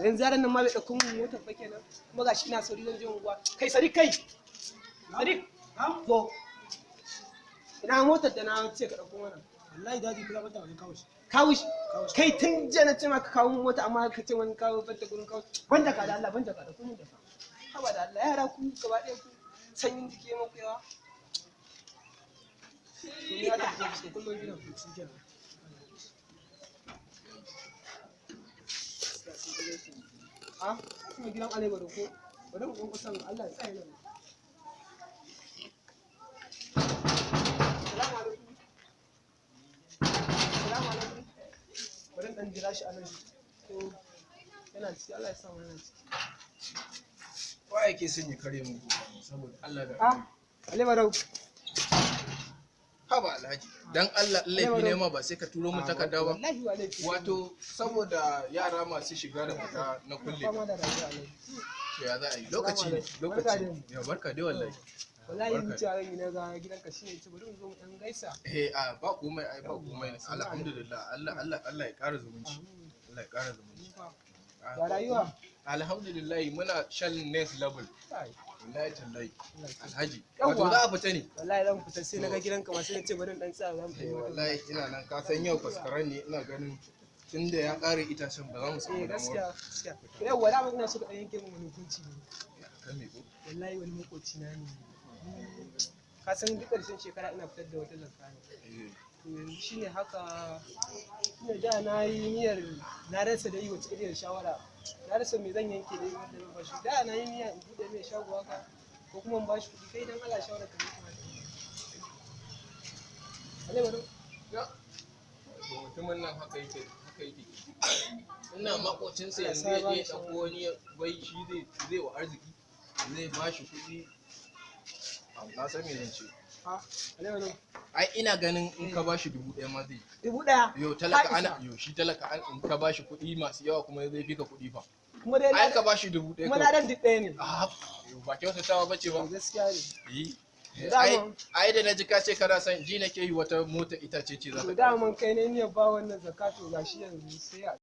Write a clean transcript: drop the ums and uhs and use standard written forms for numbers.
Yanzu yaran nan ma bai ɗauko mun motar ba kenan. Kuma gashi ina sauri zan je unguwa. Kai Sadiq, kai Sadiq, zo. Ina motar da na ce ka ɗauko mana? Wallahi daji kula bata wajen kawo shi. Kawo shi? Kai, tun jiya na ce maka kawo mun mota, amma ka ce wani kawo banta gurin kawo. Ban jaka da Allah, ban jaka da kun jaka. Haba da Allah, yara ku gaba ɗaya ku sanyin jiki ya maku yawa. To ni ya tafi ofis, kullum gidan shi kenan. A kuma gidan Alai ko bari mu kusan Allah ya tsare nan. Salamu alaikum. Salamu alaikum. Bari dan jira shi a nan ko yana ciki. Allah ya sa mu yana ciki. Wa yake son ya kare mu saboda Allah da Ah, Alai Barau. Haba Alhaji, dan Allah, in laifi ne ma ba sai ka turo mun takarda ba. Wallahi wa laifi. Wato saboda yara masu shiga da fita na kulle. Fama da rayuwa, Alai. To ya za a yi? Lokaci ne, Barka lokaci. dai. Ya barka dai wallahi. Wallahi Barka. in ci ran na ga gidanka shine ce bari mu zo mu dan gaisa. Eh, a ba komai ai, ba komai. Alhamdulillah, Allah Allah Allah ya ƙara zumunci. Allah ya ƙara zumunci. Ya rayuwa? Alhamdulillah, muna shan next level. Kai. Wallahi tallahi. Alhaji, Yawwa. wato za a fita ne. Wallahi zan fita, sai na ga gidanka ma sai na ce bari in dan tsaya za mu Eh yi wata. wallahi ina nan, ka san yau faskaran ne, ina ganin tunda ya ƙare itacen ba za mu samu Eh damar. gaskiya, gaskiya. Yawwa, dama ina so ka dan yanke min wani hukunci ne. Kan me ko? Wallahi wani makoci na ne. Ka san duk ƙarshen shekara ina fitar da wata zakka ne. Eh. To yanzu shine haka ina da na yi niyyar, na rasa da yi wace iriyar shawara, na rasa me zan yanke dai wanda zan bashi. Da na yi niyyar in buɗe mai shago haka ko kuma in bashi kuɗi. Kai, dan Allah, shawara ka ne kamata. Allah baro. Ya. Wato mutumin nan haka yake, haka yake. Ina makocinsa yanzu ya je ya ɗauko wani wai shi zai wa arziki, zai ba shi kuɗi. Na san me zan ce. Ha, Allah baro. Ai ina ganin in ka ba shi 1000 ma zai yi. 1000? Yo talaka Ka ana isa. yo shi talaka an in ka ba shi kuɗi masu yawa kuma zai fi ka kuɗi fa. Kuma dai Ai ka ba shi 1000 kuma kawai. ladan duk ɗaya ne. Ah, yo, ba kyautatawa ba ce ba. To gaskiya ne. Yi. Dama- Ai da na ji ka ce kana son ji nake yi wata mota itace ce za To ta. daman kai ne niyyar ba wannan zakato, gashi yanzu sai a